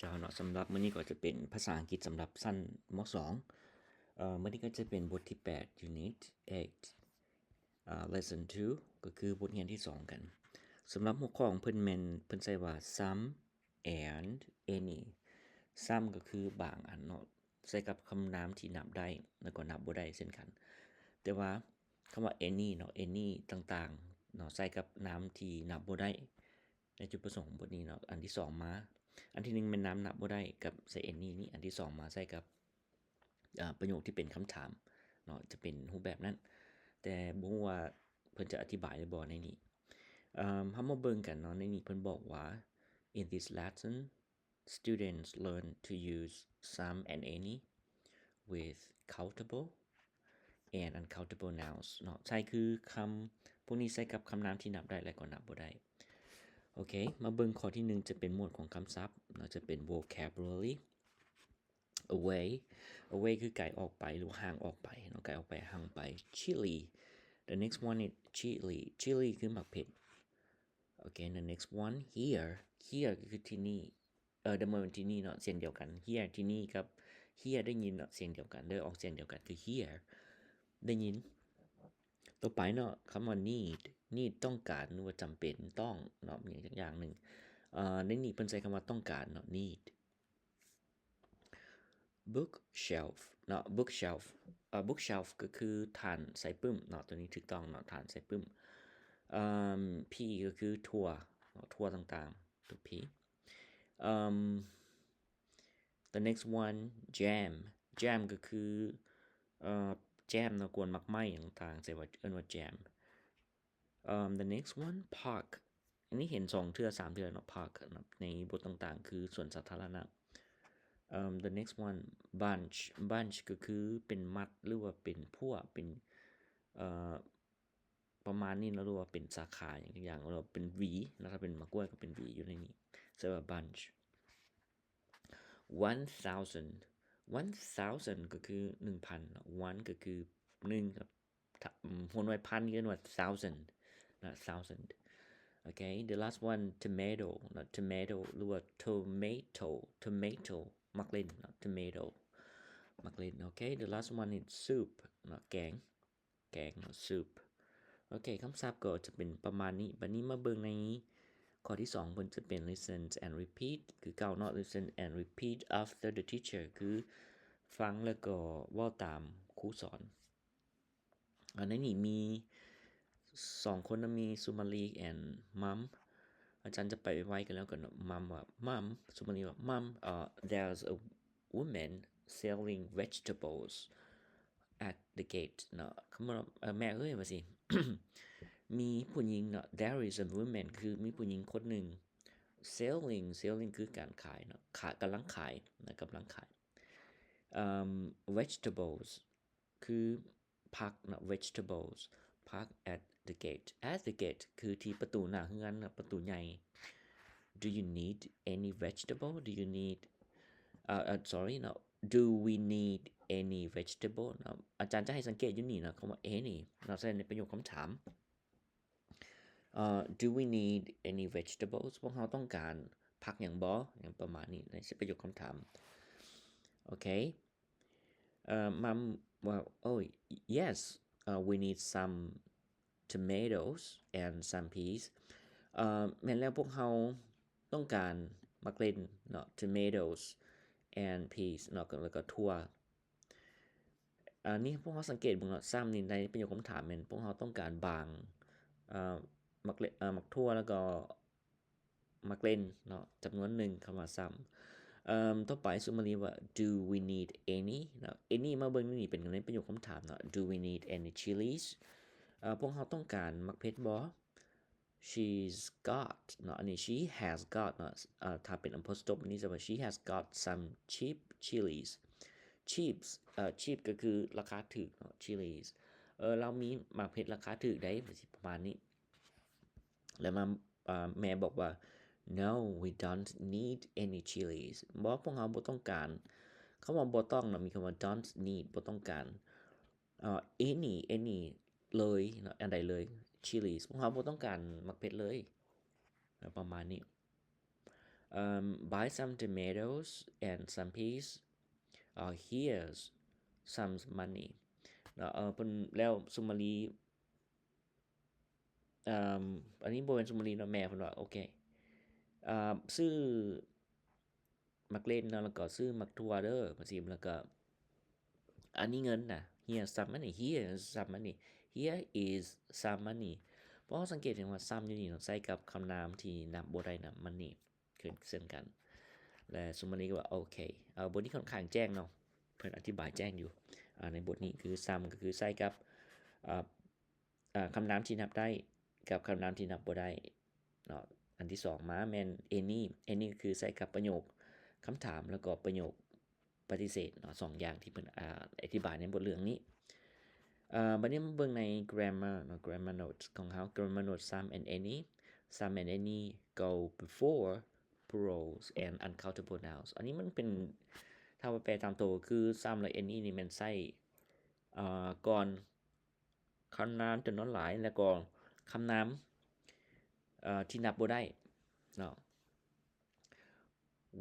ເຈົ້າເນາະ ສຳລັບມື້ນີ້ກໍຈະເປັນພາສາອັງກິດສຳລັບຊັ້ນ ມ.ສອງ ເອີ ມື້ນີ້ກໍຈະເປັນບົດທີແປດ Unit eight ເອີ Lesson two ກໍຄືບົດຮຽນທີສອງກັນ. ສຳລັບຫົວຂໍ້ຂອງເພິ່ນແມ່ນ ເພິ່ນໃຊ້ວ່າ some and any. Some ກໍຄືບາງອັນເນາະ ໃຊ້ກັບຄຳນາມທີ່ນັບໄດ້ ແລ້ວກໍນັບບໍ່ໄດ້ເຊັ່ນກັນ. ແຕ່ວ່າຄຳວ່າ any ເນາະ any ຕ່າງໆເນາະ ໃຊ້ກັບນາມທີ່ນັບບໍ່ໄດ້. ໃນຈຸດປະສົງຂອງບົດນີ້ເນາະ ອັນທີສອງມາ ອັນທີໜຶ່ງແມ່ນນາມນັບບໍ່ໄດ້ກັບໃສ່ any ນີ້ ອັນທີສອງມາໃຊ້ກັບ ເອີ ປະໂຫຍກທີ່ເປັນຄຳຖາມເນາະ ຈະເປັນຮູບແບບນັ້ນ ແຕ່ບໍ່ຮູ້ວ່າເພິ່ນຈະອະທິບາຍຫຼືບໍ່ໃນນີ້. ເອີ ເຮົາມາເບິ່ງກັນເນາະ ໃນນີ້ເພິ່ນບອກວ່າ In this lesson, students learn to use some and any with countable and uncountable nouns ເນາະ ໃຊ້ຄືຄຳ ພວກນີ້ໃຊ້ກັບຄຳນາມທີ່ນັບໄດ້ ແລະ ກໍນັບບໍ່ໄດ້. ໂອເຄ ມາເບິ່ງຂໍ້ທີໜຶ່ງ ຈະເປັນໝວດຂອງຄຳສັບເນາະ ຈະເປັນ vocabulary. Away, away ຄືໄກອອກໄປ ຫຼືວ່າຫ່າງອອກໄປເນາະ ໄກອອກໄປ ຫ່າງໄປ. Chilly, the next one is chilly. Chilly ຄືໝາກເຜັດ. ໂອເຄ the next one, hear. Hear ກໍຄືທີ່ນີ້ ເອີ ດຳເນີນທີ່ນີ້ເນາະ ສຽງດຽວກັນ hear ທີ່ນີ້ກັບ hear ໄດ້ຍິນເນາະ ສຽງດຽວກັນເດີ ອອກສຽງດຽວກັນຄື hear ໄດ້ຍິນ. ຕໍ່ໄປເນາະ ຄຳວ່າ need. Need ຕ້ອງການ ຫຼືວ່າຈຳເປັນຕ້ອງເນາະ ຫຍັງຈັກຢ່າງໜຶ່ງ. ເອີ ໃນນີ້ເພິ່ນໃຊ້ຄຳວ່າຕ້ອງການເນາະ need. Bookshelf ເນາະ bookshelf ເອີ bookshelf ກໍຄືຖານໃສ່ປຶ້ມເນາະ ຕົວນີ້ຖືກຕ້ອງເນາະ ຖານໃສ່ປຶ້ມ. ເອີ P ກໍຄືທົ່ວເນາະ ທົ່ວຕ່າງໆ ຕົວ P. ເອີ the next one, jam. Jam ກໍຄື ເອີ jam ເນາະ ກວນໝາກໄມ້ຕ່າງໆ ໃສ່ວ່າ ເອີ້ນວ່າ jam. Um, the next one, park. ອັນນີ້ເຫັນສອງເທື່ອສາມເທື່ອເນາະ park ເນາະ ໃນບົດຕ່າງໆ ຄືສວນສາທາລະນະ. Um, the next one, bunch. Bunch ກໍຄືເປັນມັດ ຫຼືວ່າເປັນພວກ ເປັນ ເອີ ປະມານນີ້ເນາະ ຫຼືວ່າເປັນສາຂາຫຍັງຈັກຢ່າງ ຫຼືວ່າເປັນຫວີເນາະ ຖ້າເປັນໝາກກ້ວຍກໍເປັນຫວີຢູ່ໃນນີ້ ເອີ້ນວ່າ bunch. One thousand. One thousand ກໍຄືໜຶ່ງພັນເນາະ one ກໍຄືໜຶ່ງ ຖ້າ ອືມ ຫົວໜ່ວຍພັນເອີ້ນວ່າ thousand ນະ thousand. ໂອເຄ the last one, tomato ເນາະ tomato ຫຼືວ່າ tomato, tomato ໝາກເລັ່ນເນາະ tomato ໝາກເລັ່ນ. ໂອເຄ the last one is soup ເນາະ ແກງ ແກງເນາະ soup. ໂອເຄ ຄຳສັບກໍຈະເປັນປະມານນີ້. ບັດນີ້ມາເບິ່ງໃນຂໍ້ທີສອງ ເພິ່ນຈະເປັນ listen and repeat ຄືເກົ່າເນາະ listen and repeat after the teacher ຄືຟັງແລ້ວກໍເວົ້າຕາມຄູສອນ. ອັນໃນນີ້ມີສອງຄົນນະ ມີ Sumali and Mum. ອາຈານຈະໄປໄວໆກັນແລ້ວກັນເນາະ. Mum ວ່າ Mum, Sumali ວ່າ Mum, uh, there's a woman selling vegetables at the gate ເນາະ. ຄຳວ່າ ເອີ ແມ່ເອີຍ ວ່າຊີ້ ມີຜູ້ຍິງເນາະ there is a woman ຄືມີຜູ້ຍິງຄົນໜຶ່ງ selling, selling ຄືການຂາຍເນາະ ຂາຍ ກຳລັງຂາຍນະ ກຳລັງຂາຍ um, vegetables ຄືຜັກເນາະ vegetables ຜັກ at the gate. At the gate ຄືທີ່ປະຕູໜ້າເຮືອນເນາະ ປະຕູໃຫຍ່. Do you need any vegetable? Do you need, uh, uh, sorry ເນາະ do we need any vegetable ເນາະ. ອາຈານຈະໃຫ້ສັງເກດຢູ່ນີ້ເນາະ ຄຳວ່າ any ເນາະ ໃຊ້ໃນປະໂຫຍກຄຳຖາມ. Uh, do we need any vegetables? ພວກເຮົາຕ້ອງການຜັກຫຍັງບໍ່? ຫຍັງປະມານນີ້ ໃນປະໂຫຍກຄຳຖາມ. ໂອເຄ ເອີ Mum ວ່າ Oh, yes, uh, we need some tomatoes and some peas. ເອີ ແມ່ນແລ້ວ ພວກເຮົາຕ້ອງການໝາກເລັ່ນເນາະ tomatoes and peas ເນາະ ແລ້ວກໍຖົ່ວ. ອັນນີ້ພວກເຮົາສັງເກດເບິ່ງເນາະ some ນີ້ໃນປະໂຫຍກຄຳຖາມແມ່ນ ພວກເຮົາຕ້ອງການບາງ ເອີ ໝາກເລັ່ນ ເອີ ໝາກຖົ່ວ ແລ້ວກໍ ໝາກເລັ່ນເນາະ ຈຳນວນໜຶ່ງ ຄຳວ່າ some. ເອີ ຕໍ່ໄປ Sumali ວ່າ Do we need any ເນາະ any ມາເບິ່ງໃນນີ້ເປັນໃນປະໂຫຍກຄຳຖາມເນາະ Do we need any chilies? ເອີ ພວກເຮົາຕ້ອງການໝາກເຜັດບໍ່? She's got ເນາະ ອັນນີ້ she has got ເນາະ ເອີ ຖ້າເປັນ apostrophe ນີ້ຈະວ່າ She has got some cheap chilies. Cheap ເອີ cheap ກໍຄືລາຄາຖືກເນາະ chilies ເອີ ລາວມີໝາກເຜັດລາຄາຖືກໃດ໋ ປະມານນີ້. ແລ້ວມາ ອ່າ ແມ່ບອກວ່າ No, we don't need any chilies. ບໍ່ ພວກເຮົາບໍ່ຕ້ອງການ. ຄຳວ່າບໍ່ຕ້ອງນະ ມີຄຳວ່າ don't need ບໍ່ຕ້ອງການ ເອີ any any ເລີຍເນາະ ອັນໃດເລີຍ chilies. ພວກເຮົາບໍ່ຕ້ອງການໝາກເຜັດເລີຍ ປະມານນີ້. um, buy some tomatoes and some peas, uh, here's some money ເນາະ. ເອີ ເພິ່ນ ແລ້ວສຸມມາລີ ເອີ ອັນນີ້ບໍ່ແມ່ນສຸມມາລີເນາະ, ແມ່ເພິ່ນວ່າ ໂອເຄ ເອີ ຊື້ ໝາກເລັ່ນເນາະ ແລ້ວກໍຊື້ໝາກຖົ່ວເດີ ວ່າຊີ້ ແລ້ວກໍອັນນີ້ເງິນນະ here's some money, here's some money, here is some money. ເພາະເຮົາສັງເກດເຫັນວ່າ some ຢູ່ນີ້ເນາະ ໃຊ້ກັບຄຳນາມທີ່ນັບບໍ່ໄດ້ນຳ money ຄືເຊັ່ນກັນ ແລະ ສຸມມາລີກໍວ່າ ໂອເຄ ເອີ ບົດນີ້ຂ້ອນຂ້າງແຈ້ງເນາະ ເພິ່ນອະທິບາຍແຈ້ງຢູ່ ອາ ໃນບົດນີ້ຄື some ກໍຄືໃຊ້ກັບ ເອີ ອາ ຄຳນາມທີ່ນັບໄດ້ກັບຄຳນາມທີ່ນັບບໍ່ໄດ້ເນາະ. ອັນທີສອງມາແມ່ນ any, any ກໍຄືໃຊ້ກັບປະໂຫຍກຄຳຖາມ ແລ້ວກໍປະໂຫຍກປະຕິເສດເນາະ, ສອງຢ່າງທີ່ເພິ່ນ ອາ ອະທິບາຍໃນບົດເລື່ອງນີ້. ເອີ ບັດນີ້ມາເບິ່ງໃນ grammar ເນາະ, grammar notes ຂອງເຮົາ. Grammar notes, some and any, some and any go before plurals and uncountable nouns. ອັນນີ້ມັນເປັນ ຖ້າວ່າແປຕາມໂຕຄື some ແລະ any ນີ້ແມ່ນໃຊ້ ເອີ ກ່ອນ ຄຳນາມຈຳນວນຫຼາຍ ແລ້ວກໍຄຳນາມ ເອີ ທີ່ນັບບໍ່ໄດ້ເນາະ.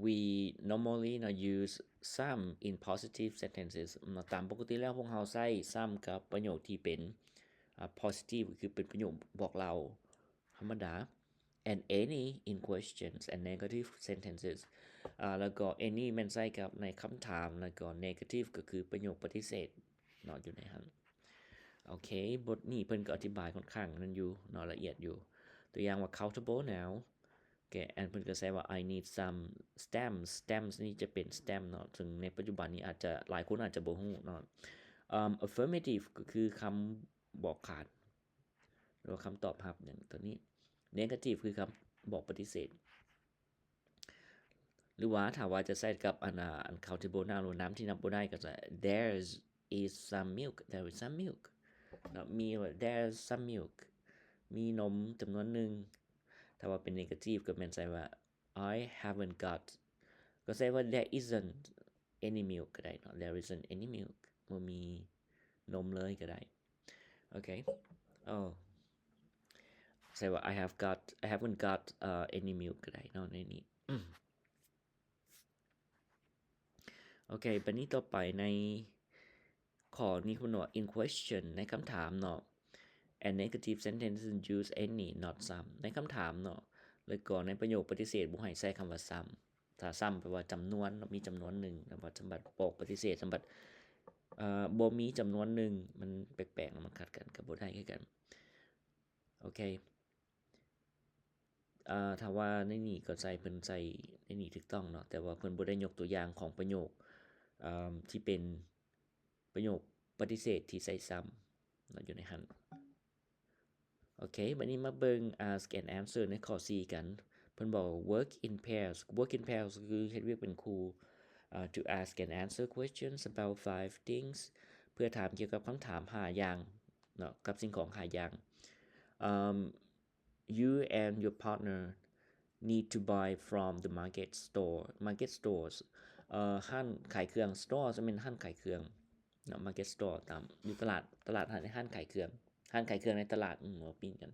We normally ເນາະ use some in positive sentences ເນາະ. ຕາມປົກກະຕິແລ້ວພວກເຮົາໃຊ້ some ກັບປະໂຫຍກທີ່ເປັນ ອາ positive ກໍຄືເປັນປະໂຫຍກບອກເລົ່າທຳມະດາ and any in questions and negative sentences. ອາ ແລ້ວກໍ any ແມ່ນໃຊ້ກັບໃນຄຳຖາມ ແລ້ວກໍ negative ກໍຄືປະໂຫຍກປະຕິເສດເນາະ ຢູ່ໃນຫັ້ນ. ໂອເຄ ບົດນີ້ເພິ່ນກໍອະທິບາຍຂ້ອນຂ້າງນັ້ນຢູ່ເນາະ ລະອຽດຢູ່. ຕົວຢ່າງວ່າ countable noun ແກ ອັນເພິ່ນກໍໃຊ້ວ່າ I need some stamps. Stamps ນີ້ຈະເປັນ stamp ເນາະ ເຊິ່ງໃນປັດຈຸບັນນີ້ອາດຈະ ຫຼາຍຄົນອາດຈະບໍ່ຮູ້ເນາະ. ເອີ affirmative ກໍຄືຄຳບອກຂານ ຫຼືວ່າຄຳຕອບຮັບ ຢ່າງຕົວນີ້. Negative ຄືຄຳບອກປະຕິເສດ. ຫຼືວ່າຖ້າວ່າຈະໃຊ້ກັບອັນ ອາ uncountable noun ຫຼືວ່ານາມທີ່ນັບບໍ່ໄດ້ ກໍຈະ There is some milk, there is some milk ເນາະ. ມີ There's some milk ມີນົມຈຳນວນໜຶ່ງ. ຖ້າວ່າເປັນ negative ກໍແມ່ນໃຊ້ວ່າ I haven't got ກໍໃຊ້ວ່າ There isn't any milk ກໍໄດ້ເນາະ, There isn't any milk ບໍ່ມີນົມເລີຍກໍໄດ້. ໂອເຄ ເອີ ໃສ່ວ່າ I have got, I haven't got, uh, any milk ກໍໄດ້ເນາະ ໃນນີ້ ອືມ ໂອເຄ ບັດນີ້ຕໍ່ໄປໃນຂໍ້ນີ້ເພິ່ນວ່າ in question ໃນຄຳຖາມເນາະ and negative sentences use any, not some ໃນຄຳຖາມເນາະ ແລ້ວກໍໃນປະໂຫຍກປະຕິເສດບໍ່ໃຫ້ໃຊ້ຄຳວ່າ some. ຖ້າ some ແປວ່າຈຳນວນເນາະ ມີຈຳນວນໜຶ່ງ, ແຕ່ວ່າສຳລັບບອກປະຕິເສດ ສຳລັບ ເອີ ບໍ່ມີຈຳນວນໜຶ່ງ ມັນແປກໆ ມັນຂັດກັນ ກໍບໍ່ໄດ້ຄືກັນ. ໂອເຄ ເອີ ຖ້າວ່າໃນນີ້ກໍໃສ່ ເພິ່ນໃສ່ໃນນີ້ຖືກຕ້ອງເນາະ ແຕ່ວ່າເພິ່ນບໍ່ໄດ້ຍົກຕົວຢ່າງຂອງປະໂຫຍກ ເອີ ທີ່ເປັນປະໂຫຍກປະຕິເສດທີ່ໃສ່ some ເນາະ ຢູ່ໃນຫັ້ນ. ໂອເຄ ບັດນີ້ມາເບິ່ງ ask and answer ໃນຂໍ້ສີ່ກັນ. ເພິ່ນບອກ work in pairs, work in pairs ກໍຄືເຮັດວຽກເປັນຄູ່ ເອີ to ask and answer questions about five things ເພື່ອຖາມກ່ຽວກັບຄຳຖາມຫ້າຢ່າງເນາະ ກັບສິ່ງຂອງຫ້າຢ່າງ. Um, you and your partner need to buy from the market store, market stores ເອີ ຮ້ານຂາຍເຄື່ອງ stores ແມ່ນຮ້ານຂາຍເຄື່ອງເນາະ market store ຕາມ ຢູ່ຕະຫຼາດ ຕະຫຼາດ ຮ້ານ ຮ້ານຂາຍເຄື່ອງ ຮ້ານຂາຍເຄື່ອງໃນຕະຫຼາດ ອືມ ເວົ້າປີ້ນກັນ.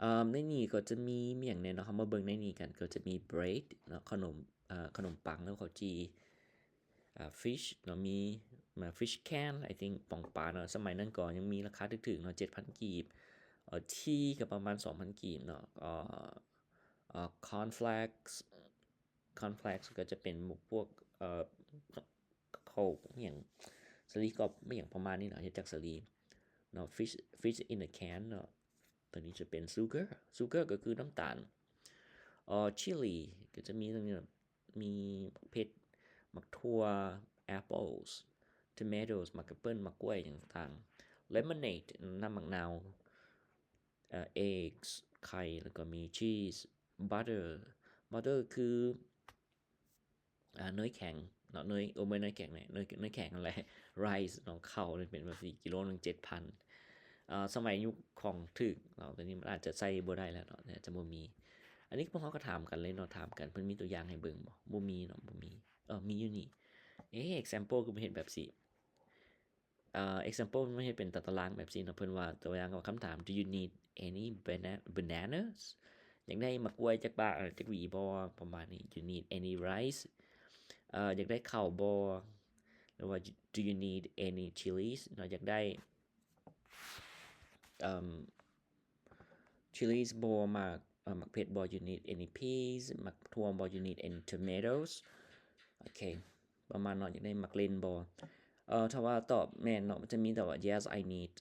ເອີ ໃນນີ້ກໍຈະມີ ມີຫຍັງແດ່ເນາະ ເຮົາມາເບິ່ງໃນນີ້ກັນ ກໍຈະມີ bread ເນາະ ຂະໜົມ ເອີ ຂະໜົມປັງ ແລ້ວເຂົ້າຈີ່ ອ່າ fish ເນາະ ມີ fish can I think ປອງປາເນາະ ສະໄໝນັ້ນກໍຍັງມີລາຄາຖືກໆເນາະ ເຈັດພັນກີບ ເອີ tea ກໍປະມານສອງພັນກີບເນາະ ເອີ ເອີ corn flakes corn flakes ກໍຈະເປັນໝູ່ພວກ ເອີ ເຂົ້າ ອີ່ຫຍັງ ສາລີກອບ ອີ່ຫຍັງປະມານນີ້ເນາະ ເຮັດຈາກສາລີເນາະ fish fish in a can ເນາະ ຕົວນີ້ຈະເປັນ sugar sugar ກໍຄືນ້ຳຕານ ເອີ chili ກໍຈະມີຕົວນີ້ເນາະ ມີໝາກເຜັດ ໝາກຖົ່ວ apples tomatoes ໝາກແອັບເປິ້ນ ໝາກກ້ວຍຫຍັງຕ່າງໆ lemonade ນ້ຳໝາກນາວ ເອີ eggs ໄຂ່ ແລ້ວກໍມີ cheese butter butter ຄື ອ່າ ເນີຍແຂງເນາະ ເນີຍ ໂອ້ ບໍ່ແມ່ນເນີຍແຂງແຫຼະ ເນີຍ ເນີຍແຂງຫັ້ນແຫຼະ rice ເນາະ ເຂົ້ານີ້ເປັນແບບນີ້ ກິໂລໜຶ່ງເຈັດພັນ ເອີ ສະໄໝຍຸກຂອງຖືກເນາະ ຕອນນີ້ມັນອາດຈະໃຊ້ບໍ່ໄດ້ແລ້ວເນາະ ອາດຈະບໍ່ມີ. ອັນນີ້ພວກເຮົາກໍຖາມກັນເລີຍເນາະ ຖາມກັນ ເພິ່ນມີຕົວຢ່າງໃຫ້ເບິ່ງບໍ່? ບໍ່ມີເນາະ ບໍ່ມີ ເອີ ມີຢູ່ນີ້ ເອ example ຄືເຮັດແບບນີ້. ເອີ example ມັນເຮັດເປັນຕາຕະລາງແບບຊີ້ເນາະ ເພິ່ນວ່າ ຕົວຢ່າງວ່າ ຄຳຖາມ Do you need any bana- bananas? ຢາກໄດ້ໝາກກ້ວຍຈັກບາດ ຈັກຫວີບໍ່ ປະມານນີ້. You need any rice? ເອີ ຢາກໄດ້ເຂົ້າບໍ່ ຫຼືວ່າ Do you need any chilies? ເນາະ ຢາກໄດ້ ເອີ່ມ chilies ບໍ່ ໝາກ ເອີ່ມ ໝາກເຜັດບໍ່? You need any peas? ໝາກຖົ່ວບໍ່? You need any tomatoes? ໂອເຄ ປະມານເນາະ ຢາກໄດ້ໝາກເລັ່ນບໍ່? ເອີ ຖ້າວ່າຕອບແມ່ນເນາະ ມັນຈະມີຕອບວ່າ Yes, I need.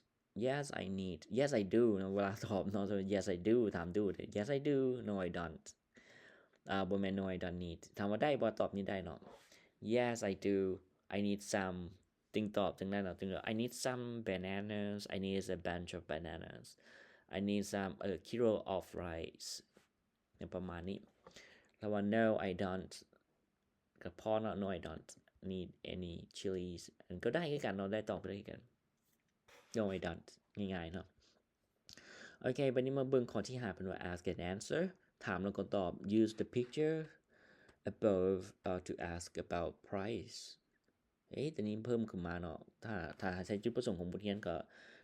Yes, I need. Yes, I do ເນາະ ເວລາຕອບເນາະ Yes, I do ຖາມ Do ເດ້ Yes, I do. No, I don't. ອ່າ ບໍ່ແມ່ນ No, I don't need. ຖາມວ່າໄດ້ບໍ່? ຕອບນີ້ໄດ້ເນາະ Yes, I do. I need some. ຈຶ່ງຕອບຈັ່ງນັ້ນເນາະ ຈຶ່ງ I need some bananas. I need a bunch of bananas. I need some, a kilo of rice. ຫຍັງປະມານນີ້. ແລ້ວວ່າ No, I don't ກໍພໍເນາະ No, I don't need any chilies. ອັນກໍໄດ້ຄືກັນເນາະ ໄດ້ຕອບກໍໄດ້ຄືກັນ No, I don't. ງ່າຍໆເນາະ. ໂອເຄ ບັດນີ້ມາເບິ່ງຂໍ້ທີຫ້າ ເພິ່ນວ່າ Ask and answer. ຖາມແລ້ວກໍຕອບ. Use the picture above, uh, to ask about price. ເອີ ຕົວນີ້ເພີ່ມຂຶ້ນມາເນາະ. ຖ້າ ຖ້າໃສ່ຈຸດປະສົງຂອງບົດຮຽນ ກໍ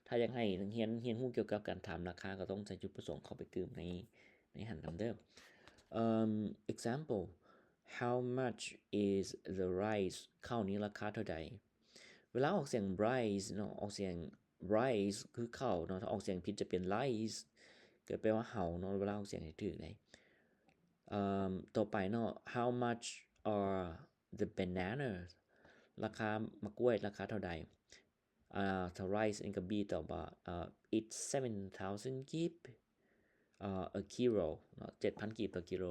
ຖ້າຢາກໃຫ້ນັກຮຽນຮຽນຮູ້ກ່ຽວກັບການຖາມລາຄາ ກໍຕ້ອງໃສ່ຈຸດປະສົງເຂົ້າໄປຕື່ມໃນ ໃນຫັ້ນນຳເດີ. ເອີ່ມ example, How much is the rice? ເຂົ້ານີ້ລາຄາເທົ່າໃດ? ເວລາອອກສຽງ rice ເນາະ ອອກສຽງ rice ຄືເຂົ້າເນາະ ຖ້າອອກສຽງຜິດຈະເປັນ lice ກໍແປວ່າເຫົາເນາະ ເວລາອອກສຽງໃຫ້ຖືກເດ້. ເອີ່ມ ຕໍ່ໄປເນາະ How much are the bananas? ລາຄາໝາກກ້ວຍລາຄາເທົ່າໃດ? ອ່າ ຖ້າ rice ນີ້ກໍ B ຕອບວ່າ ເອີ it's seven thousand kip, ເອີ a kilo ເນາະ ເຈັດພັນກີບຕໍ່ກິໂລ.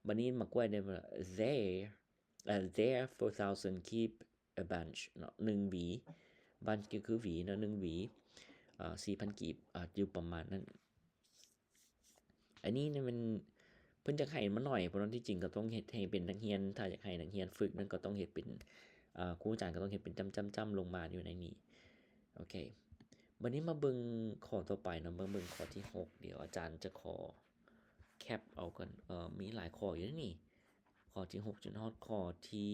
ບັດນີ້ໝາກກ້ວຍໄດ້ວ່າ They're, uh, they're four thousand kip a bunch ເນາະ ໜຶ່ງຫວີ bunch ກໍຄືຫວີເນາະ ໜຶ່ງຫວີ ເອີ ສີ່ພັນກີບ ອ່າ ຢູ່ປະມານນັ້ນ. ອັນນີ້ນີ້ມັນ ເພິ່ນຢາກໃຫ້ມັນໜ້ອຍ ເພາະນັ້ນທີ່ຈິງກໍຕ້ອງເຮັດໃຫ້ເປັນນັກຮຽນ ຖ້າຢາກໃຫ້ນັກຮຽນຝຶກນັ້ນກໍຕ້ອງເຮັດເປັນ ອ່າ ຄູອາຈານກໍຕ້ອງເຮັດເປັນຈ້ຳໆໆລົງມາຢູ່ໃນນີ້. ໂອເຄ ບັດນີ້ມາເບິ່ງຂໍ້ຕໍ່ໄປເນາະ ມາເບິ່ງຂໍ້ທີຫົກ ດຽວອາຈານຈະຂໍແຄັບເອົາກ່ອນ ເອີ ມີຫຼາຍຂໍ້ຢູ່ເດນີ້ ຂໍ້ທີຫົກຈົນຮອດຂໍ້ທີ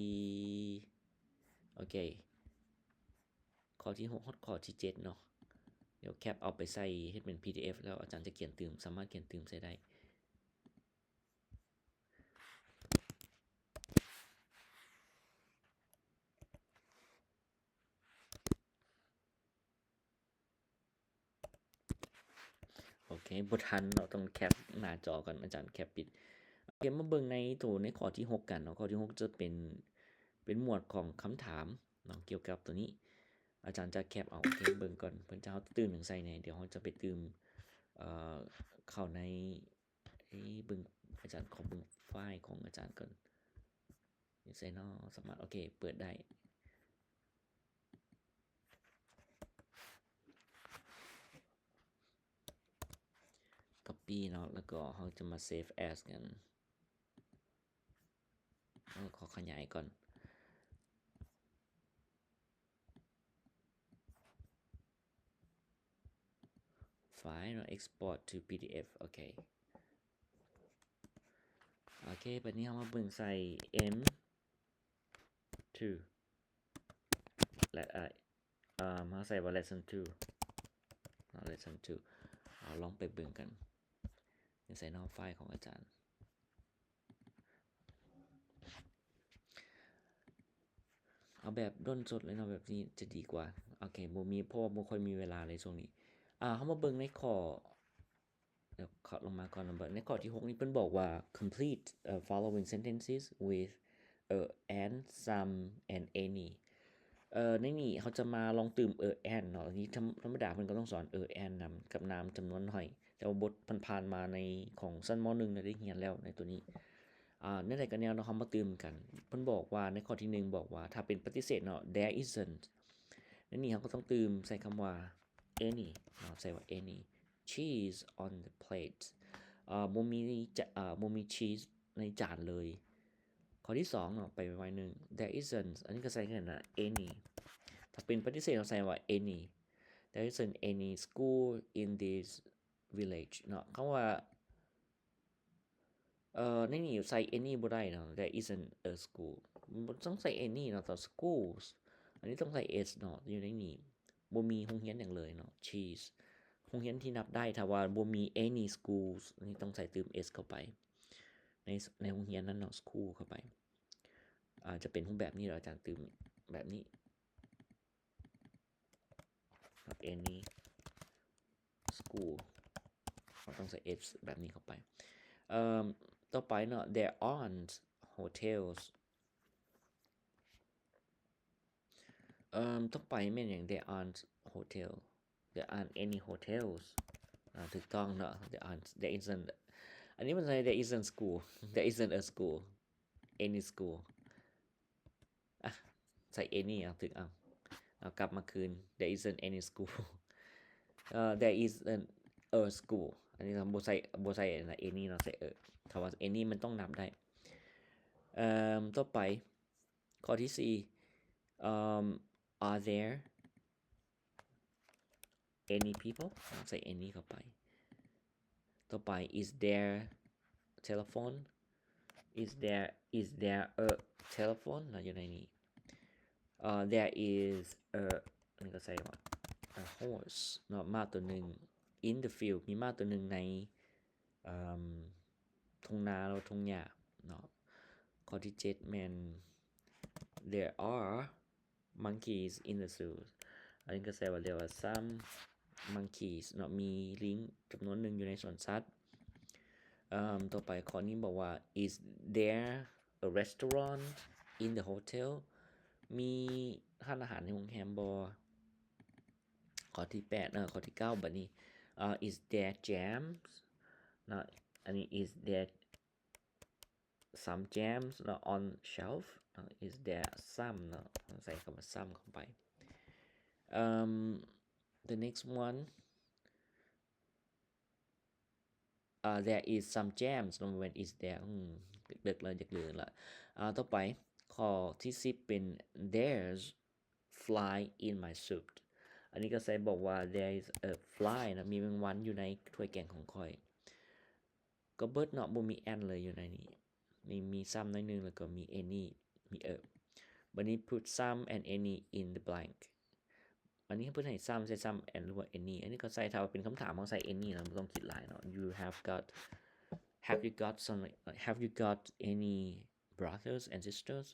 ໂອເຄ ຂໍ້ທີຫົກຮອດຂໍ້ທີເຈັດເນາະ ດຽວແຄັບເອົາໄປໃສ່ເຮັດເປັນ PDF ແລ້ວອາຈານຈະຂຽນຕື່ມ ສາມາດຂຽນຕື່ມໃສ່ໄດ້. ໂອເຄ ບໍ່ທັນເນາະ ຕ້ອງແຄັບໜ້າຈໍກ່ອນ ອາຈານແຄັບປິດ. ໂອເຄ ມາເບິ່ງໃນໂຕໃນຂໍ້ທີຫົກກັນເນາະ ຂໍ້ທີຫົກຈະເປັນ ເປັນໝວດຂອງຄຳຖາມເນາະ ກ່ຽວກັບໂຕນີ້ ອາຈານຈະແຄັບເອົາ ໂອເຄ ເບິ່ງກ່ອນ ເພິ່ນຈະ ເຮົາຈະຕື່ມຫຍັງໃສ່ແດ່ ດຽວເຮົາຈະໄປຕື່ມ ເອີ ເຂົ້າໃນ ເອີ ເບິ່ງ ອາຈານ ຂໍເບິ່ງໄຟລ໌ຂອງອາຈານກ່ອນ ຢູ່ໃສເນາະ ສາມາດ ໂອເຄ ເປີດໄດ້ copy ເນາະ ແລ້ວກໍເຮົາຈະມາ save as ກັນ ເອີ ຂໍຂະຫຍາຍກ່ອນ ໄຟລ໌ເນາະ export to PDF ໂອເຄ ໂອເຄ ບັດນີ້ເຮົາມາເບິ່ງໃສ່ M two ແລະ ເອີ ເອີ ເຮົາໃສ່ວ່າ lesson two ເນາະ lesson two ເອົາລອງໄປເບິ່ງກັນ ຢູ່ໃສເນາະ ໄຟລ໌ຂອງອາຈານ ເອົາແບບດ້ນສົດເລີຍເນາະ ແບບນີ້ຈະດີກວ່າ ໂອເຄ ບໍ່ມີ ເພາະວ່າບໍ່ຄ່ອຍມີເວລາເລີຍຊ່ວງນີ້ ອ່າ ເຮົາມາເບິ່ງໃນຂໍ້ ດຽວເຄາະລົງມາກ່ອນ ເບິ່ງໃນຂໍ້ທີຫົກນີ້ ເພິ່ນບອກວ່າ complete, uh, following sentences with a, an, some and any. ເອີ ໃນນີ້ເຮົາຈະມາລອງຕື່ມ a, an ເນາະ ອັນນີ້ທຳ ທຳມະດາເພິ່ນກໍຕ້ອງສອນ a, an ນຳ ກັບນາມຈຳນວນໜ້ອຍ ແຕ່ວ່າບົດຜ່ານໆມາໃນຂອງຊັ້ນ ມໍໜຶ່ງ ໄດ້ຮຽນແລ້ວໃນໂຕນີ້. ອ່າ ແນວໃດກໍແນວເນາະ ເຮົາມາຕື່ມກັນ ເພິ່ນບອກວ່າໃນຂໍ້ທີໜຶ່ງບອກວ່າ ຖ້າເປັນປະຕິເສດເນາະ there isn't. ໃນນີ້ເຮົາກໍຕ້ອງຕື່ມໃສ່ຄຳວ່າ any ເນາະ ໃສ່ວ່າ any cheese on the plate. ເອີ ບໍ່ມີຈະ ເອີ ບໍ່ມີ cheese ໃນຈານເລີຍ. ຂໍ້ທີສອງເນາະ ໄປໄວໜຶ່ງ there isn't ອັນນີ້ກໍໃສ່ຄືກັນນະ any. ຖ້າເປັນປະຕິເສດເຮົາໃສ່ວ່າ any. There isn't any school in this village ເນາະ ຄຳວ່າ ເອີ ໃນນີ້ໃສ່ any ບໍ່ໄດ້ເນາະ there isn't a school ບໍ່ຕ້ອງໃສ່ any ເນາະ ແຕ່ schools ອັນນີ້ຕ້ອງໃສ່ s ເນາະ ຢູ່ໃນນີ້ ບໍ່ມີໂຮງຮຽນຫຍັງເລີຍເນາະ cheese. ໂອ ໂຮງຮຽນທີ່ນັບໄດ້ ຖ້າວ່າບໍ່ມີ any schools ນີ້ຕ້ອງໃສ່ຕື່ມ s ເຂົ້າໄປ ໃນ ໃນໂຮງຮຽນນັ້ນເນາະ school ເຂົ້າໄປ. ອາ ຈະເປັນຮູບແບບນີ້ ແລ້ວອາຈານຕື່ມແບບນີ້ any school ເຮົາຕ້ອງໃສ່ s ແບບນີ້ເຂົ້າໄປ. ເອີ່ມ ຕໍ່ໄປເນາະ there aren't hotels. ເອີ່ມ ຕໍ່ໄປແມ່ນຫຍັງ? There aren't hotel. There aren't any hotels. ອາ ຖືກຕ້ອງເນາະ there aren't, there isn't. ອັນນີ້ມັນໃສ່ there isn't school, there isn't a school, any school. ອະ ໃສ່ any ເອົາ ຖືກ ເອົາ ເອົາກັບມາຄືນ there isn't any school. ເອີ there isn't a school. ອັນນີ້ບໍ່ໃສ່ ບໍ່ໃສ່ອັນ any ເນາະ ໃສ່ a. ຄຳວ່າ any ມັນຕ້ອງນັບໄດ້. ເອີ່ມ ຕໍ່ໄປ ຂໍ້ທີສີ່ ເອີ່ມ are there any people? ໃສ່ any ເຂົ້າໄປ. ຕໍ່ໄປ is there telephone? Is there, is there a telephone? ເນາະ ຢູ່ໃນນີ້. ເອີ there is a ອັນນີ້ກໍໃສ່ວ່າ a horse ເນາະ ມ້າຕົວໜຶ່ງ in the field ມີມ້າຕົວໜຶ່ງໃນ ເອີ່ມ ທົ່ງນາ ຫຼືວ່າທົ່ງຫຍ້າເນາະ. ຂໍ້ທີເຈັດແມ່ນ there are monkeys in the zoo. ອັນນີ້ກໍໃສ່ວ່າ there are some monkeys ເນາະ ມີລິງຈຳນວນໜຶ່ງຢູ່ໃນສວນສັດ. ເອີ່ມ ຕໍ່ໄປຂໍ້ນີ້ບອກວ່າ is there a restaurant in the hotel? ມີຮ້ານອາຫານໃນໂຮງແຮມບໍ່? ຂໍ້ທີແປດ ເອີ ຂໍ້ທີເກົ້າ ບັດນີ້ ເອີ is there jams ເນາະ ອັນນີ້ is there some jams ເນາະ on shelf ເນາະ is there some ເນາະ ໃສ່ຄຳວ່າ some ເຂົ້າໄປ. ເອີ່ມ the next one, uh, there is some jams ເນາະ is there ອືມ ເລິກໆ ແລ້ວ ຢາກເລີນລະ. ອ່າ ຕໍ່ໄປ ຂໍ້ທີສິບເປັນ there's fly in my soup. ອັນນີ້ກໍໃສ່ບອກວ່າ there is a fly ເນາະ ມີແມງວັນຢູ່ໃນຖ້ວຍແກງຂອງຂ້ອຍ. ກໍເບິດເນາະ ບໍ່ມີ and ເລີຍຢູ່ໃນນີ້. ນີ້ມີ some ໜ້ອຍໜຶ່ງ ແລ້ວກໍມີ any ມີ a. ບັດນີ້ put some and any in the blank. ອັນນີ້ເພິ່ນໃຫ້ some ໃສ່ some and ຫຼືວ່າ any. ອັນນີ້ກໍໃສ່ຖ້າວ່າເປັນຄຳຖາມ ເຮົາໃສ່ any ເນາະ ບໍ່ຕ້ອງຄິດຫຼາຍເນາະ. You have got, have you got some, have you got any brothers and sisters?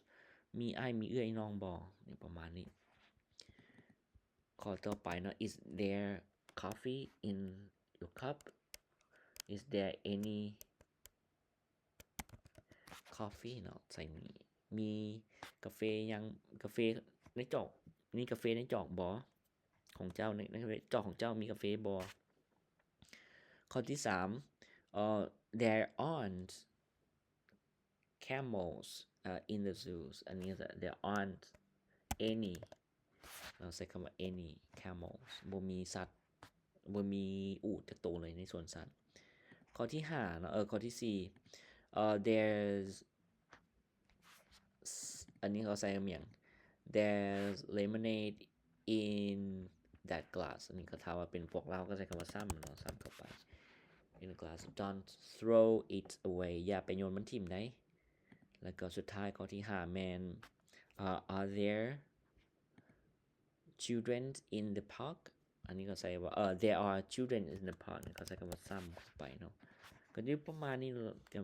ມີອ້າຍມີເອື້ອຍນ້ອງບໍ່? ນີ້ປະມານນີ້. ຂໍ້ຕໍ່ໄປເນາະ is there coffee in your cup? Is there any coffee ເນາະ ໃສ່ມີ ມີກາເຟຍັງ ກາເຟໃນຈອກ ມີກາເຟໃນຈອກບໍ່? ຂອງເຈົ້າ ໃນ ໃນຈອກຂອງເຈົ້າມີກາເຟບໍ່? ຂໍ້ທີສາມ ເອີ there aren't camels, uh, in the zoos. ອັນນີ້ there aren't any ເນາະ ໃຊ້ຄຳວ່າ any camels. ບໍ່ມີສັດ ບໍ່ມີອູດຈັກໂຕເລີຍໃນສວນສັດ. ຂໍ້ທີຫ້າເນາະ ເອີ ຂໍ້ທີສີ່ ເອີ there's ອັນນີ້ເຂົາໃສ່ຫຍັງ? There's lemonade in that glass. ອັນນີ້ກໍຖ້າວ່າເປັນພວກລາວກໍໃຊ້ຄຳວ່າຊ້ຳເນາະ ຊ້ຳເຂົ້າໄປ in the glass. Don't throw it away. ຢ່າໄປໂຍນມັນຖິ້ມໃດ. ແລ້ວກໍສຸດທ້າຍ ຂໍ້ທີຫ້າແມ່ນ uh, are there children in the park? ອັນນີ້ກໍໃສ່ວ່າ ເອີ there are children in the park ນີ້ກໍໃສ່ຄຳວ່າຊ້ຳເຂົ້າໄປເນາະ. ກໍຢູ່ປະມານນີ້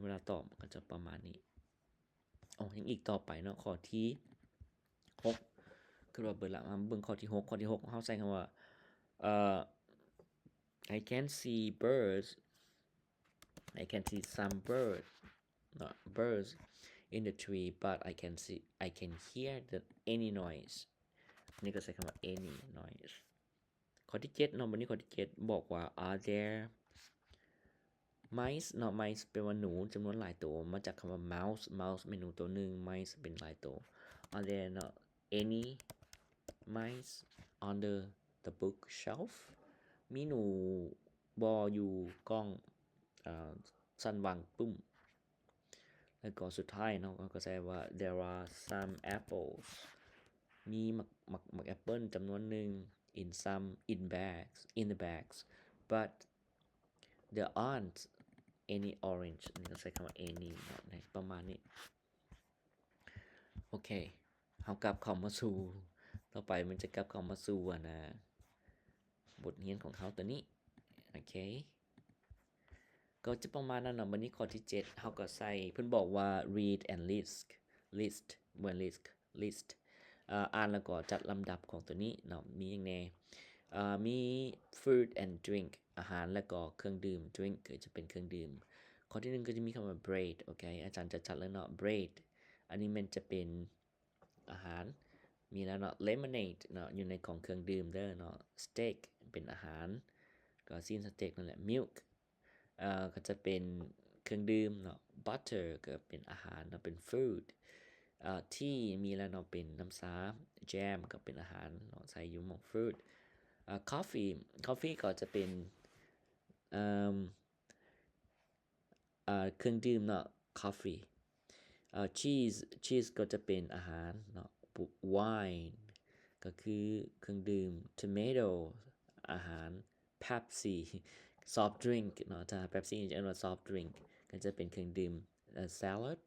ເວລາຕອບກໍຈະປະມານນີ້. ໂອ້ ຍັງອີກຕໍ່ໄປເນາະ ຂໍ້ທີຫົກ ຄືວ່າເບິດລະ. ມາເບິ່ງຂໍ້ທີຫົກ ຂໍ້ທີຫົກ ເຮົາໃສ່ຄຳວ່າ ເອີ I can see birds, I can see some birds ເນາະ birds in the tree, but I can see, I can hear the any noise. ນີ້ກໍໃສ່ຄຳວ່າ any noise. ຂໍ້ທີເຈັດເນາະ ບັດນີ້ຂໍ້ທີເຈັດບອກວ່າ are there mice ເນາະ mice ແປວ່າໜູ ຈຳນວນຫຼາຍໂຕ ມາຈາກຄຳວ່າ mouse, mouse ແມ່ນໜູໂຕໜຶ່ງ mice ເປັນຫຼາຍໂຕ. Are there ເນາະ any mice under the bookshelf? ມີໜູບໍ່ຢູ່ກ້ອງ ເອີ ຊັ້ນວາງປຶ້ມ? ແລ້ວກໍສຸດທ້າຍເນາະ ເຮົາກໍໃສ່ວ່າ there are some apples ມີໝາກ ໝາກ ໝາກແອັບເປິ້ນຈຳນວນໜຶ່ງ in some, in bags, in the bags, but there aren't any orange. ອັນນີ້ກໍໃຊ້ຄຳວ່າ any ເນາະ ປະມານນີ້. ໂອເຄ ເຮົາກັບເຂົ້າມາສູ່ ຕໍ່ໄປມັນຈະກັບເຂົ້າມາສູ່ ອັນນ່າ ບົດຮຽນຂອງເຮົາຕົວນີ້. ໂອເຄ ກໍຈະປະມານນັ້ນເນາະ. ບັດນີ້ຂໍ້ທີເຈັດ ເຮົາກໍໃສ່ ເພິ່ນບອກວ່າ read and list, list ບໍ່ແມ່ນ list, list ເອີ່ ອ່ານແລ້ວກໍຈັດລຳດັບຂອງໂຕນີ້ເນາະ ມີຫຍັງແດ່? ເອີ່ ມີ food and drink ອາຫານ ແລ້ວກໍເຄື່ອງດື່ມ drink ກໍຈະເປັນເຄື່ອງດື່ມ. ຂໍ້ທີໜຶ່ງກໍຈະມີຄຳວ່າ bread ໂອເຄ ອາຈານຈະຈັດເລີຍເນາະ bread ອັນນີ້ແມ່ນຈະເປັນ ອາຫານ ມີແລ້ວເນາະ lemonade ເນາະ ຢູ່ໃນຂອງເຄື່ອງດື່ມເດີເນາະ steak ເປັນອາຫານ ກໍຊີ້ນສະເຕັກນັ້ນແຫຼະ milk ເອີ່ ກໍຈະເປັນເຄື່ອງດື່ມເນາະ butter ກໍເປັນອາຫານເນາະ ເປັນ food ເອີ່ tea ມີແລ້ວເນາະ ເປັນນ້ຳຊາ jam ກໍເປັນອາຫານເນາະ ໃສ່ຢູ່ໝ່ອງ fruit ເອີ່ coffee coffee ກໍຈະເປັນ ເອີ່ມ ເອີ່ ເຄື່ອງດື່ມເນາະ coffee ເອີ່ cheese cheese ກໍຈະເປັນອາຫານເນາະ wine ກໍຄືເຄື່ອງດື່ມ tomato ອາຫານ Pepsi soft drink ເນາະ ຖ້າ Pepsi ຈະເອີ້ນວ່າ soft drink ກໍຈະເປັນເຄື່ອງດື່ມ ເອີ່ salad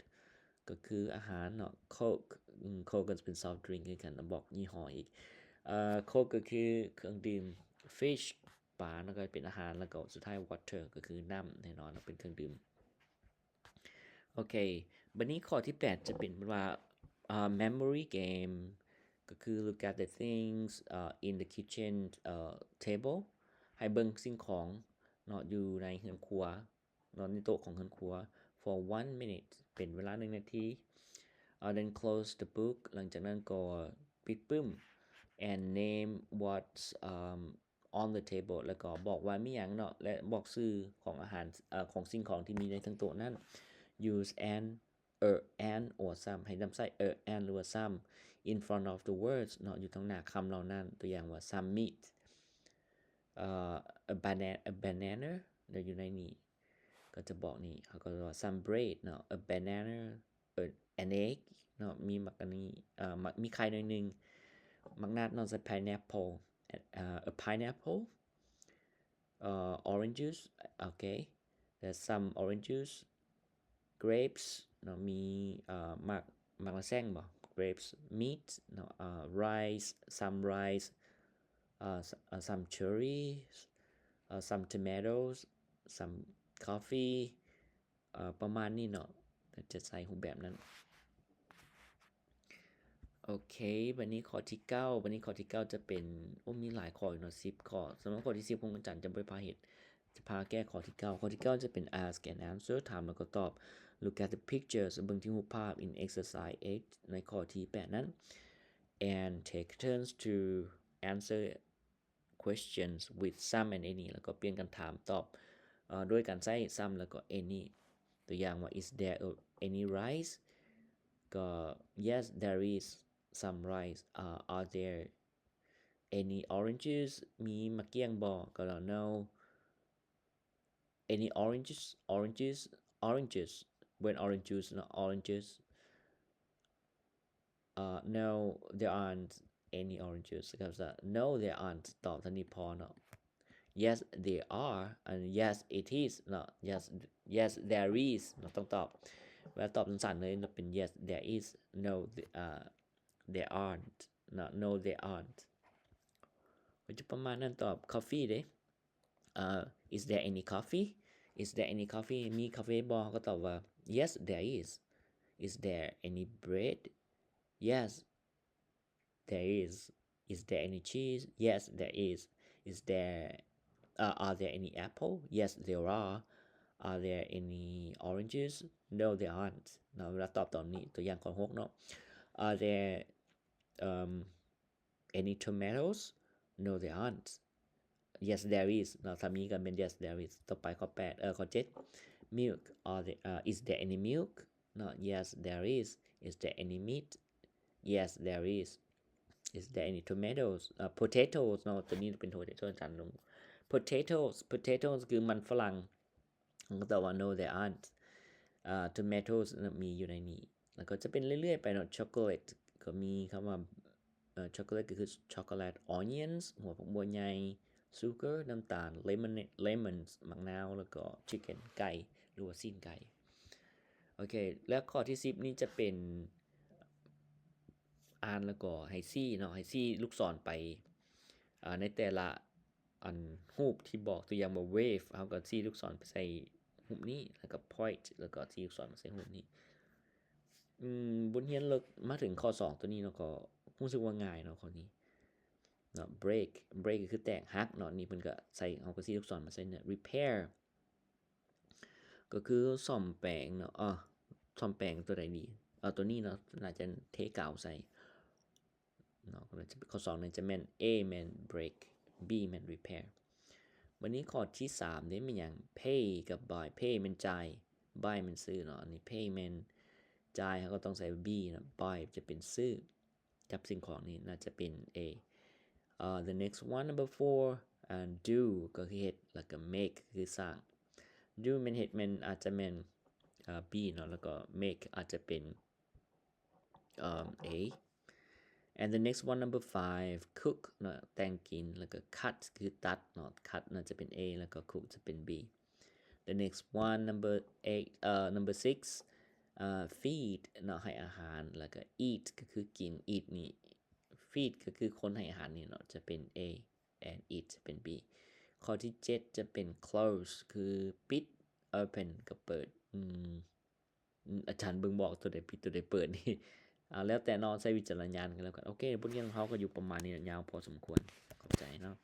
ກໍຄືອາຫານເນາະ Coke ອືມ Coke ກໍຈະເປັນ soft drink ຄືກັນ ບອກຍີ່ຫໍ້ອີກ ເອີ່ Coke ກໍຄືເຄື່ອງດື່ມ fish ປາເນາະ ກໍເປັນອາຫານ ແລ້ວກໍສຸດທ້າຍ water ກໍຄືນ້ຳແນ່ນອນເນາະ ເປັນເຄື່ອງດື່ມ. ໂອເຄ ບັດນີ້ຂໍ້ທີແປດຈະເປັນວ່າ ເອີ່ memory game ກໍຄື look at the things, uh, in the kitchen, uh, table ໃຫ້ເບິ່ງສິ່ງຂອງເນາະ ຢູ່ໃນເຮືອນຄົວເນາະ ໃນໂຕະຂອງເຮືອນຄົວ for one minute ເປັນເວລາໜຶ່ງນາທີ uh, then close the book ຫຼັງຈາກນັ້ນກໍປິດປຶ້ມ and name what's, um, on the table ແລ້ວກໍບອກວ່າມີຫຍັງເນາະ ແລະ ບອກຊື່ຂອງອາຫານ ເອີ່ ຂອງສິ່ງຂອງທີ່ມີໃນທັງໂຕະນັ້ນ use an, a, an or some ໃຫ້ນຳໃຊ້ a, an ຫຼືວ່າ some in front of the words ເນາະ ຢູ່ທາງໜ້າຄຳເຫຼົ່ານັ້ນ ຕົວຢ່າງວ່າ some meat, ເອີ່ a bana, a banana ແລ້ວຢູ່ໃນນີ້ ກໍຈະບອກນີ້ ເຮົາກໍວ່າ some bread ເນາະ a banana, a, an egg ເນາະ ມີໝາກອັນນີ້ ເອີ່ ໝາກ ມີໄຂ່ໜ້ອຍໜຶ່ງ ໝາກນັດເນາະ ໃສ່ pineapple, a, a pineapple, uh, orange juice ໂອເຄ ແລ້ວ some orange juice, grapes ເນາະ ມີ ເອີ່ ໝາກ ໝາກລະແຊງບໍ grapes, meat ເນາະ ເອີ່ rice, some rice, uh, s-, uh, some cherries, uh, some tomatoes, some coffee, ເອີ່ ປະມານນີ້ເນາະ ຈະໃສ່ຮູບແບບນັ້ນ. ໂອເຄ ບັດນີ້ຂໍ້ທີເກົ້າ ບັດນີ້ຂໍ້ທີເກົ້າຈະເປັນ ໂອ້ ມີຫຼາຍຂໍ້ຢູ່ເນາະ ສິບຂໍ້. ສຳລັບຂໍ້ທີສິບຂອງອາຈານຈະບໍ່ໄດ້ພາເຮັດ ຈະພາແກ້ຂໍ້ທີເກົ້າ. ຂໍ້ທີເກົ້າຈະເປັນ ask and answer ຖາມແລ້ວກໍຕອບ. Look at the pictures ເບິ່ງທີ່ຮູບພາບ in exercise eight ໃນຂໍ້ທີແປດນັ້ນ and take turns to answer questions with some and any ແລ້ວກໍປ່ຽນກັນຖາມຕອບ ເອີ່ ດ້ວຍການໃຊ້ some ແລ້ວກໍ any ຕົວຢ່າງວ່າ is there a, any rice ກໍ yes there is some rice. ເອີ່ are there any oranges ມີໝາກກ້ຽງບໍ່ ກໍ no. Any oranges, oranges, oranges ບໍ່ແມ່ນ orange juice ເນາະ oranges. Uh, no, there aren't any oranges ກໍ no, there aren't ຕອບເທົ່ານີ້ພໍເນາະ. Yes, there are and yes, it is ເນາະ. Yes, yes, there is ເນາະ ຕ້ອງຕອບ ເວລາຕອບສັ້ນໆເລີຍເນາະ ເປັນ yes, there is, no, the, uh, there aren't ເນາະ no, there aren't ກໍຈະປະມານນັ້ນ. ຕອບ coffee ເດ້. Uh, is there any coffee? Is there any coffee? ມີກາເຟບໍ່? ເຮົາກໍຕອບວ່າ yes, there is. Is there any bread? Yes, there is. Is there any cheese? Yes, there is. Is there, uh, are there any apple? Yes, there are. Are there any oranges? No, there aren't. ເນາະ ເວລາຕອບຕອນນີ້ ຕົວຢ່າງຂໍ້ທີຫົກເນາະ Are there, um, any tomatoes? No, there aren't. Yes, there is ເນາະ ຖ້າມີກໍແມ່ນ yes, there is. ຕໍ່ໄປຂໍ້ແປດ ເອີ ຂໍ້ເຈັດ milk. Are there, uh, is there any milk? ເນາະ Yes, there is. Is there any meat? Yes, there is. Is there any tomatoes? ເອີ potatoes ເນາະ ຕົວນີ້ເປັນ potato ຈານລົງ potatoes. Potatoes ຄືມັນຝຣັ່ງ. ເຮົາກໍຕອບວ່າ no, there aren't. ເອີ tomatoes ນະ ມີຢູ່ໃນນີ້. ແລ້ວກໍຈະເປັນເລື້ອຍໆໄປເນາະ chocolate ກໍມີຄຳວ່າ ເອີ chocolate ກໍຄື chocolate, onions ຫົວຜັກບົວໃຫຍ່, sugar ນ້ຳຕານ, lemon, lemons ໝາກນາວ ແລ້ວກໍ chicken ໄກ່ ຫຼືວ່າຊີ້ນໄກ່. ໂອເຄ ແລ້ວຂໍ້ທີສິບນີ້ຈະເປັນ ອ່ານແລ້ວກໍໃຫ້ຊີ້ເນາະ ໃຫ້ຊີ້ລູກສອນໄປ ເອີ ໃນແຕ່ລະ ອັນ ຮູບທີ່ບອກ ຕົວຢ່າງວ່າ wave ເຮົາກໍຊີ້ລູກສອນໄປໃສ່ຮູບນີ້ ແລ້ວກໍ point ແລ້ວກໍຊີ້ລູກສອນມາໃສ່ຮູບນີ້. ອືມ ບົດຮຽນເລິກມາເຖິງຂໍ້ສອງຕົວນີ້ເນາະ ກໍຮູ້ສຶກວ່າງ່າຍເນາະ ຂໍ້ນີ້ເນາະ. break break ກໍຄືແຕກຫັກເນາະ. ນີ້ເພິ່ນກໍໃສ່ ເຮົາກໍຊີ້ລູກສອນມາໃສ່ເນາະ. repair ກໍຄືສ້ອມແປງເນາະ. ເອີ ສ້ອມແປງຕົວໃດດີ? ເອົາຕົວນີ້ເນາະ ໜ້າຈະເທກາວໃສ່ເນາະ. ກໍໜ້າຈະ ຂໍ້ສອງນີ້ຈະແມ່ນ A ແມ່ນ break, B ແມ່ນ repair. ບັດນີ້ຂໍ້ທີສາມເດ້ ແມ່ນຫຍັງ? pay ກັບ buy. pay ແມ່ນຈ່າຍ, buy ແມ່ນຊື້ເນາະ. ອັນນີ້ pay ແມ່ນຈ່າຍ ເຮົາກໍຕ້ອງໃສ່ B ເນາະ. buy ຈະເປັນຊື້. ກັບສິ່ງຂອງນີ້ໜ້າຈະເປັນ A. ເອີ the next one, number four, ອ່າ do ກໍຄືເຮັດ ແລ້ວກໍ make ກໍຄືສ້າງ. do ແມ່ນເຮັດ ແມ່ນ ອາດຈະແມ່ນ ເອີ B ເນາະ ແລ້ວກໍ make ອາດຈະເປັນ ເອີ A. and the next one, number five, cook ເນາະ ແຕ່ງກິນ ແລ້ວກໍ cut ຄືຕັດເນາະ. cut ໜ້າຈະເປັນ A ແລ້ວກໍ cook ຈະເປັນ B. the next one, number eight, ເອີ number six, ເອີ feed ເນາະ ໃຫ້ອາຫານ ແລ້ວກໍ eat ກໍຄືກິນ. eat ນີ້ feed ກໍຄືຄົນໃຫ້ອາຫານນີ້ເນາະ ຈະເປັນ A and eat ຈະເປັນ B. ຂໍ້ທີເຈັດຈະເປັນ close ຄືປິດ, open ກໍເປີດ. ອືມ ອາຈານເບິ່ງບໍ່ອອກຕົວໃດປິດຕົວໃດເປີດນີ້ ເອົາ ແລ້ວແຕ່ເນາະ ໃຊ້ວິຈາລະນະຍານກັນແລ້ວກັນ. ໂອເຄ ບົດຮຽນຂອງເຮົາກໍຢູ່ປະມານນີ້ ຍາວພໍສົມຄວນ. ຂອບໃຈເນາະ.